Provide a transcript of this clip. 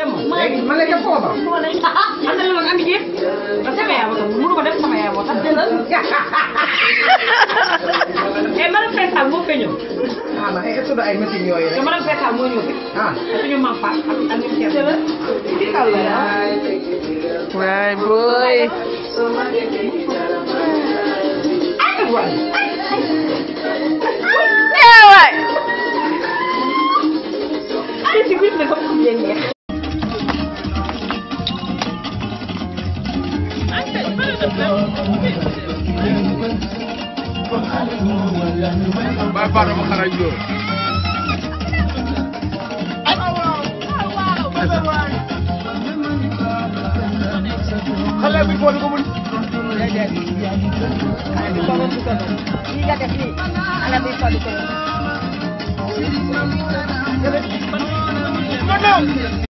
man la def foofa. man la ma am yëpp. ba sama yaay wala mënu ko def sama yaay wala jëlal. et madame Feta moo koy ñëw. ah ma est-ce que ay machines yooyu rek. te madame Feta moo ñëw fi. ah suñu maam Fatou ak ñu jëlal. waay boy. waay. waay. ay si biir nag am leen neex. Bye bye ma xara joo. Xale bi ko ko mun. Ni ga def ni. Ala bi ko ko. Mano.